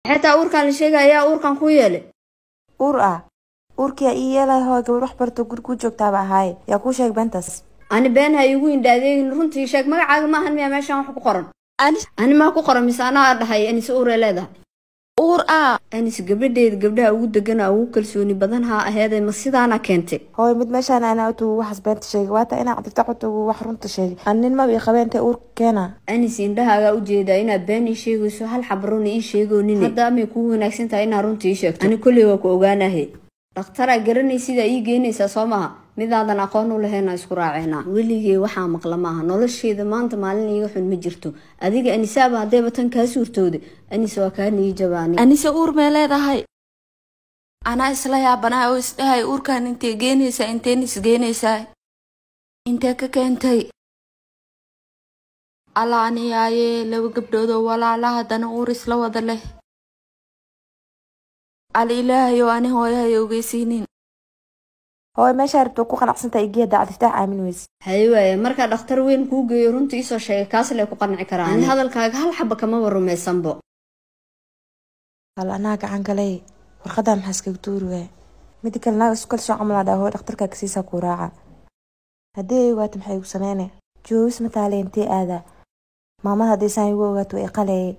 Xitaa uurkaan la sheegayaa uurkan kuu yeelay. Uur ah? Uurkiyaa ii yeelaya? Hooy, gabar wax barto guri kuu joogtaaba ahaaye, yaa kuu sheeg beentaas? Ani been ha iigu indha adeegin, runtii sheeg. Magacaaga ma ahan miyaa meeshaan wax ku qoran? Ani maa ku qoran mise anaa dhahay Anis uuree leedahay? Uur ah? Anis gabadheeda gabdhaha ugu degana ugu kalsooni badan ha aheedee, ma sidaana keentay? Hooy, mid meeshaan anaa utugu waxaas beenta sheegay waata inaa Cabdiftaax utugu wax runta sheegay. An nin maba ii qabeen, intee uurka keena? Anis, indhahaagaa ujeedaa inaad been ii sheegayso, hal xabarona ii sheegoonine. Hadda amay kugu wanaagsan tahay inaad runta ii sheegto? Ani kolley waa ku ogaanahe. Dhakhtaraa garanay sidaa ii geynaysaa soo maha? Midaadan aqoon u lahayna isku raaceynaa. Weligey waxaa maqla maaha nolosheeda, maanta maalin iiga xun ma jirto. Adiga Anisaaba haddayba tan kaa suurtooday, Anis waa kaa nii jabaani. Anise uur may leedahay? Anaa isla yaabanahay oo isdhahay uurkan intee geenaysaa, inteen isgeenaysaa, intee ka keentay? Alla aniyaaye, laba gabdhood oo walaala haddana uur isla wada leh. Al ilaahayo, ani hooyahay ogeysiinin. Hooy, meeshaa rabto ku qanacsantahay igii haddaa Cabdiftaax aamin weyse. Haye waaye, markaa dhakhtar weyn kuu geeyo runta iisoo sheegay, kaas lee ku qanci karaa. Ani hadalkaaga hal xaba kamaba rumaysanbo. Hal anaa gacan galay, warqadaa maxaa iskaga tuuri waaya? Mida kale, naag isku kalsoon camal aa dhaha. Hooy, dhakhtarkaa kasiisaa kuu raaca. Haddii ay ogaato maxay igu sameyne? Joogis ma taale, intee aadaa? Maamada haddii saan igu ogaato way iqaleeyay.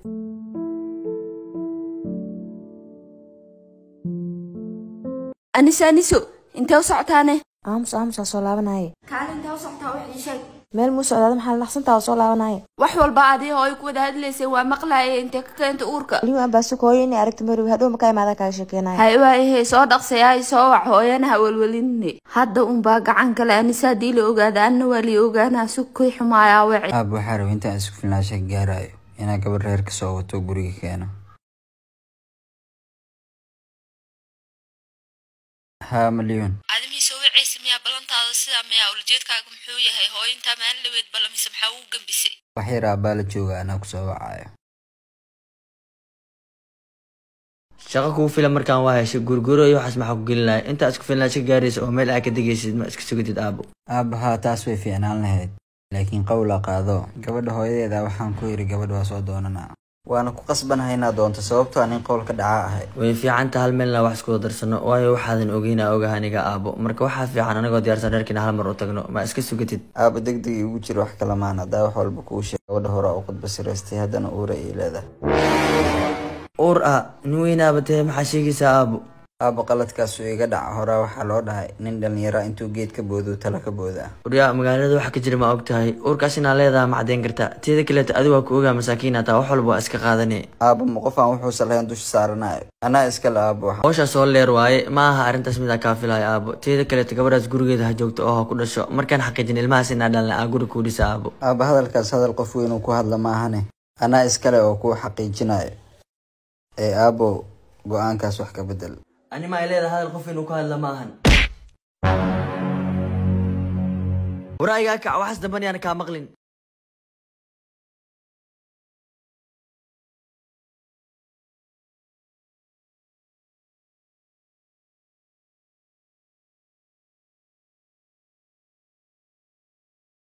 Anise, Aniso, intee u socotaane? Aamus, aamus, waa soo laabanaaye. Kaali, intee u socotaa? Wax ii sheeg. Meel muu socdaada? Maxaa la naqsantaa? Waa soo laabanaaye. Wax walba adii hooyo ku wada hadlaysay waa maqlaayay, intee ka keenta uurka? Weliba aan baasuka hooyo inay aragto marowi, hadhow makaa imaadaa kaaga sheekeynaya. Hay waayahay, soo dhaqsayaay, soo wac hooyana, ha welwelinne. Hadda unbaa gacan kale. Anise haddii la ogaada, anna waa lii ogaanaa, sugkay xumaayaa waci. Aab, waxaa rabay intaan isku filnaansha gaarayo inaan gabadh reer ka soo wato guriga keeno. Haa Malyuun. Adimii soo wacaysa miyaa? Ballantaada sidaa miyaa? Ulajeedkaaga muxuu yahay? Hooyo intaa maalin dhaweed ballamise maxaa ugu gambisay? Wax yar aabbaa la jooga, anaa kusoo wacayo. Shaqo kugu filan markaan waa heshay, gurguro iyo waxaas maxaa ku gelinaya? Intaa isku filnaansho gaaraysa oo meel aa ka degaysid, ma iska sugatid aabo? Aabba, haa, taas way fiicnaan lahayd, laakiin qowla qaado. Gabadha hooyadeeda waxaan ku yidhi gabadh waa soo doonanaa, waana ku qasbanahay inaad doonto, sababtoo aan in qowl ka dhacaa ahay. Way fiicanta hal meelna wax isku darsano, waayo waxaadan ogeynaa ogaha aniga aabo. Marka waxaa fiican anigoo diyaarsan reerkiina hal mar u tagno, ma iska sugatid? Aabba, deg deg igu jira, wax kale maan. Haddaa wax walba kuu sheeg, gabadha hore u khudba siraystay, haddana uura ii leedahay. Uur ah? Nin weynaaba tahe, maxaa sheegaysaa aabo? Aabba, qaladkaasuu iga dhaca. Horaa waxaa loo dhahay nin dhallinyara intuu geed ka boodo tala ka booda. Waryaa, magaalada waxa ka jira ma og tahay? Uurkaas inaa leedaha ma caddeyn kartaa? Teeda kaleeto, adigu waa ku ogaa, masaakiin hataa wax walba waa iska qaadane. Aabba, ma qof aan wuxuusan lahayn dusha saaranayo? Anaa iska le aabba waxa. Hawshaas soo leer waaye, ma aha arrintaas mid aa kaa filayo aabo. Teeda kaleeto, gabadhaas gurigeeda ha joogto oo ha ku dhasho. Markaan xaqiijin ilmahaas inaa dhalna, aa guri kuu dhisa aabo. Aabba, hadalkaas hadal qof weyn uu ku hadla maahane, anaa iskale oo kuu xaqiijinayo ee aabbo, go-aankaas wax ka bedel. Ani ma ay leedahay hadal qof inuu ku hadla ma ahan. Waraayigaa kac, waxaas damban yaan kaa maqlin.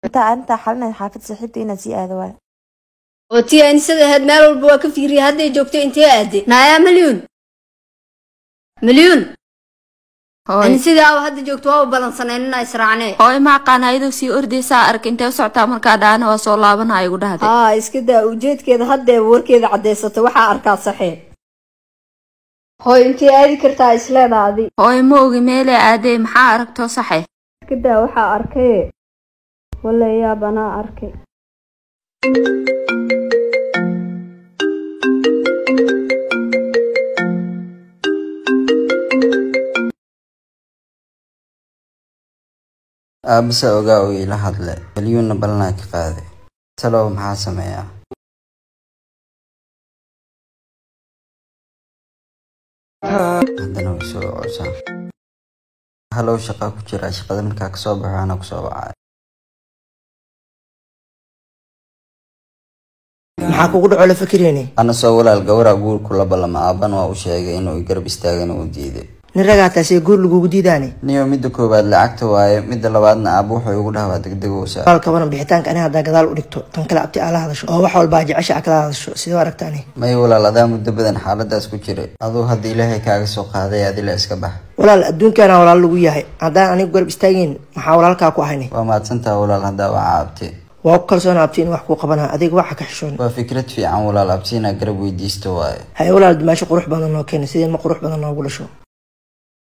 Intaa arrintaa xalinay, xaafid saaxiibta inaad sii aado waay. Oo tii Anisada ahayd meel walba waa ka fiiriyay, hadday joogto intee aaday? Naayaa Malyuun, Malyuun. Hooy. Anisidii aawa hadda joogto? Waa u ballansanayn inaa israacnee. Hooyo, ma aqaan, ayadoo sii ordaysaa ark. Intee u socotaa markaa dhaana waa soo laabanaya igu dhahday. Haa, iska daa ujeedkeeda, haddeeba warkeeda caddaysata. Waxaa arkaa saxee. Hooy, intee aadi kartaa isleedaa adi? Hooyo, ma ogi meelee aaday. Maxaa aragtoo saxe? Iska daa waxaa arkaye, walla yaab anaa arkay. Aabbase ogaa uu ila hadle, Malyuunna ballanaa ka qaaday. Talow maxaa sameeyaa? Haddana way soo codsaa. Halow, shaqaa ku jira, shaqada markaa kasoo baxo anaa kusoo wacay. Maxaa kugu dhaco la fikirayni? Ana soo walaal, gabaraa guur kula ballama, aabbana waa u sheegay inuu i garab istaagana uu diiday. Nin ragaa taasee guur lagugu diidaane. Niyo, midda koowaad lacagta waaye, midda labaadna aabbo wuxuu igu dhahaa degdegowsa. Walaal, kabaran bixitaanka ani haddaa gadaal u dhigto, tan kale abti aa la hadasho oo wax walbaa jecesha aa kala hadasho, sidee u aragtaani? May walaal, adaa muddo badan xaaladaas ku jiray, aduu hadda Ilaahay kaaga soo qaaday, adila iska bax. Walaal, adduunkaana walaal lagu yahay. Haddaan anigu garab istaagayn, maxaa walaalkaa ku ahayne? Waa mahadsantaha walaal, haddaa waca abti. Waa ku kalsoona abti in wax kuu qabanaa, adiga waxa ka xishoon. Waa fikrad fiican walaal, abti inaa garab weydiisto waaye. Haye walaal, dimaasho qurux badan noo keena, sideen ma qurux badan noogu dhasho.